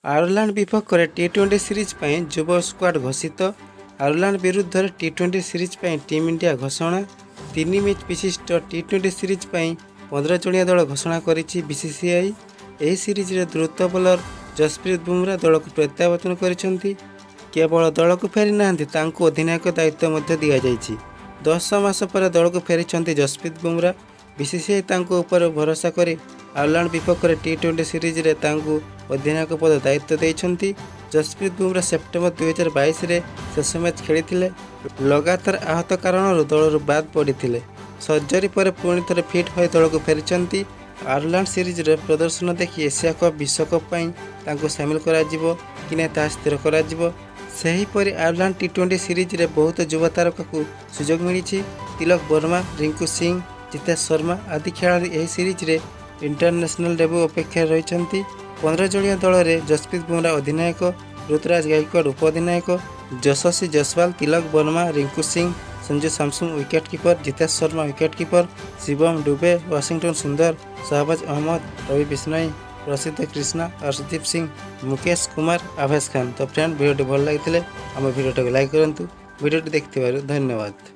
Ireland ବିପକ୍ଷରେ ଟି-20 series ପାଇଁ ଯୁବ ସ୍କ୍ୱାଡ୍ ଘୋଷିତ। ଆୟର୍ଲାଣ୍ଡ ବିରୁଦ୍ଧରେ ଟି-20 ସିରିଜ୍ ପାଇଁ ଟିମ୍ ଇଣ୍ଡିଆ ଘୋଷଣା। ତିନି ମ୍ୟାଚ୍ ବିଶିଷ୍ଟ ଟି-20 ସିରିଜ୍ ପାଇଁ 15 ଜଣିଆ ଦଳ ଘୋଷଣା କରିଛି ବିସିସିଆଇ। ଏହି ସିରିଜରେ ଦ୍ରୁତ ବୋଲର ଯଶପ୍ରୀତ ବୁମରା ଦଳକୁ ପ୍ରତ୍ୟାବର୍ତ୍ତନ କରିଛନ୍ତି। କେବଳ ଦଳକୁ ଫେରିନାହାନ୍ତି, ତାଙ୍କୁ ଅଧିନାୟକ ଦାୟିତ୍ୱ ମଧ୍ୟ ଦିଆଯାଇଛି। 10 ମାସ ପରେ ଦଳକୁ ଫେରିଛନ୍ତି ଯଶପ୍ରୀତ ବୁମରା। ବିସିସିଆଇ ତାଙ୍କ ଉପରେ ଭରସା କରି ଆୟର୍ଲାଣ୍ଡ ବିପକ୍ଷରେ ଟି-20 ସିରିଜରେ ତାଙ୍କୁ ଅଧିନାୟକ ପଦ ଦାୟିତ୍ୱ ଦେଇଛନ୍ତି। ଯଶପ୍ରୀତ ବୁମରା ସେପ୍ଟେମ୍ବର 2022ରେ ଶେଷ ମ୍ୟାଚ୍ ଖେଳିଥିଲେ। ଲଗାତାର ଆହତ କାରଣରୁ ଦଳରୁ ବାଦ୍ ପଡ଼ିଥିଲେ। ସର୍ଜରୀ ପରେ ପୁଣି ଥରେ ଫିଟ୍ ହୋଇ ଦଳକୁ ଫେରିଛନ୍ତି। ଆୟର୍ଲାଣ୍ଡ ସିରିଜରେ ପ୍ରଦର୍ଶନ ଦେଖି ଏସିଆ କପ୍, ବିଶ୍ୱକପ୍ ପାଇଁ ତାଙ୍କୁ ସାମିଲ କରାଯିବ କି ନାହିଁ, ତାହା ସ୍ଥିର କରାଯିବ। ସେହିପରି ଆୟର୍ଲାଣ୍ଡ ଟି-20 ସିରିଜରେ ବହୁତ ଯୁବ ତାରକାଙ୍କୁ ସୁଯୋଗ ମିଳିଛି। ତିଲକ ବର୍ମା, ରିଙ୍କୁ ସିଂ, ଜିତେଶ ଶର୍ମା ଆଦି ଖେଳାଳି ଏହି ସିରିଜରେ ଇଣ୍ଟରନ୍ୟାସନାଲ ଡେବ୍ୟୁ ଅପେକ୍ଷାରେ ରହିଛନ୍ତି। 15 ଜଣିଆ ଦଳରେ ଯଶପ୍ରୀତ ବୁମରା ଅଧିନାୟକ, ଋତୁରାଜ ଗାଇକୱାଡ ଉପଅଧିନାୟକ, Yashasvi Jaiswal, Tilak Varma, Rinku Singh, Sanju Samson wicket keeper, Jitesh Sharma wicket keeper, Shivam Dube, Washington Sundar, Shahbaz Ahmad, Ravi Bishnoi, Prasidh Krishna, Arshdeep Singh, Mukesh Kumar, Avesh Khan. ତ ଫ୍ରେଣ୍ଡ, ଭିଡ଼ିଓଟି ଭଲ ଲାଗିଥିଲେ ଆମ ଭିଡ଼ିଓଟାକୁ ଲାଇକ୍ କରନ୍ତୁ। ଭିଡ଼ିଓଟି ଦେଖିଥିବାରୁ ଧନ୍ୟବାଦ।